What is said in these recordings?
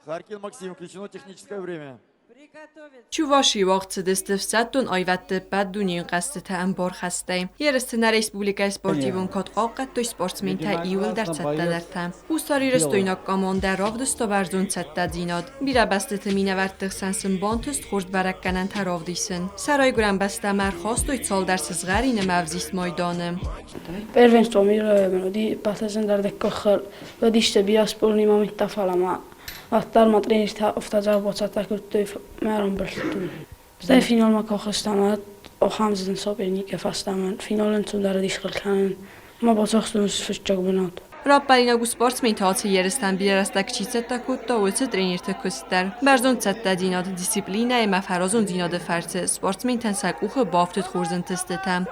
Харкин Максим, включено техническое время. Чувашийы уагъд цыдысты ӕфсӕддон аивӕдты ӕппӕтдунейон хъӕзтытӕ ӕмбархӕстӕй. Ерысты нӕ республикӕйы спортивон кад хъахъхъӕдтой спортсментӕ иууылдӕр цӕттӕдӕртӕ. Хуссарирыстойнаг командӕ равдыста бӕрзонд цӕттӕдзинад. Бирӕ бӕстӕты минӕвӕртты хсӕн сын бантыст хорз бӕрӕггӕнӕнтӕ равдисын. Сӕ райгуырӕн бӕстӕмӕ ӕрхастой цалдӕр сызгъӕрин ӕмӕ ӕвзист майданы. Первенство мира 2014 Vadiste biaspolni falama. Attar тренерта офтазар боцата куттой мӕрон бэлтун. Стай финалма кохостама охамзын сопернике фастаман финалын цудар дишхалханан ма боцахстун фыццаг бынат. Раппӕлинаг у спортсментӕ ацы ерыстӕм бирӕ рӕстӕг чи цӕттӕ кодта, уыцы тренерты куыст дӕр. Бӕрзонд цӕттӕдзинад, дисциплинӕ ӕмӕ фӕразондзинады фӕрцы спортсментӕн сӕ къухы бафтыд хорз ӕнтыстытӕ.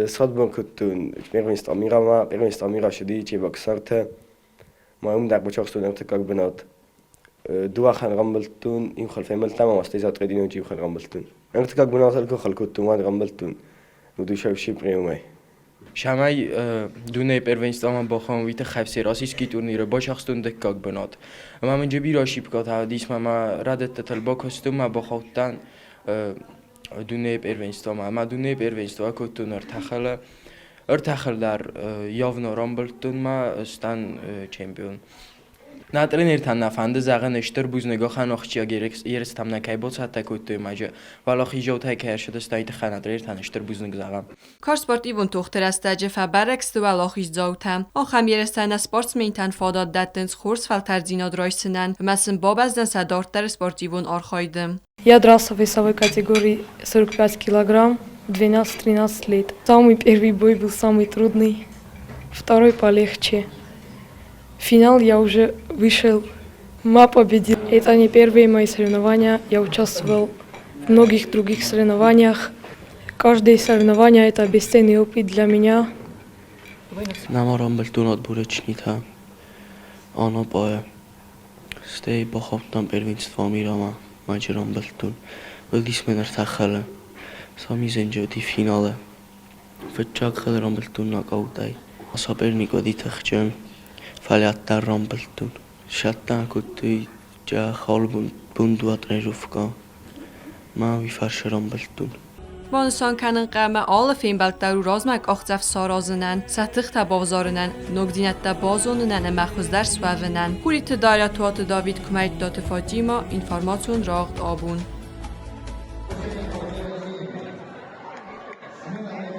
Садбон кодтон первенство мира, первенство мира шеди Чебоксарте. Ма умдар бочахстун ӕртыккаг бынат. Дыууӕ хатт рамбылдтон, иу хатт фембылдтам ӕмӕ стӕй затъреди ноджы иу хатт рамбылдтон. Ӕртыккаг бынат куы хӕл кодтон, уӕд рамбылдтон удушающий приемӕй. Цӕмӕй дунейы первенствомӕ бахауон, уый тыххӕй всероссийский турниры бацахстон дыккаг бынат. Ӕмӕ мын бирӕ ошибкӕтӕ уыдис ӕмӕ рӕдыдтытыл бакуыстон ӕмӕ бахаудтӕн дунейы первенствомӕ. Ӕмӕ дунейы первенство акодтон ӕртӕ хӕлы. Ӕртӕ хӕл дӕр явно рамбылдтон ӕмӕ сдӕн чемпион. Нӕ тренертӕн нӕ фӕнды зӕгъын стыр бузныг ахӕм ахсджиаг ерыстӕм нӕ кӕй бацӕттӕ кодтой ӕмӕ уӕлахизаутӕй кӕй ӕрцыдысты, уый тыххӕй нӕ тренертӕн стыр бузныг зӕгъӕм. Карз спортивон тохты рӕстӕджы фӕбӕрӕг сты уӕлахиздзаутӕ. Ахӕм ерыстӕ нӕ спортсментӕн фадат дӕттынц хорз фӕлтӕрддзинад райсынӕн ӕмӕ сын бабӕздзӕн сӕ дарддӕры спортивон архайды. Я дрался в весовой категории 45 килограмм, 12-13 лет. Самый первый бой был самый трудный, второй полегче. В финал я уже вышел, ма победил. Это не первые мои соревнования, я участвовал в многих других соревнованиях. Каждое соревнование – это бесценный опыт для меня. Нама рамбылдтон отборочныйта Анапайы. Стӕй бахаудтам первенство мира-мӕ ма рамбылдтон. Уыдис мын ӕртӕ хӕлы. Сами зӕнджы уыди финалы. Фыццаг хӕл рамбылдтон нокаутӕй. Соперник уыди тыхджын, фӕлӕ дӕр рамбылдтон. Сӕттӕ кодтой хал бундуа тренировкӕ. Ма уый фарсы рамбылдтон. Банысан кӕнын хъӕуы алы фембӕлд дӕр у размӕ къахдзӕф саразынӕн, сӕ тыхтӕ бавзарынӕн, ногдзинӕдтӕ базонынӕн ӕмӕ хуыздӕр суӕвынӕн. Хуриты Дарья, Туаты Давид, Куымӕридтаты Фатимӕ, информацион рагъд абон.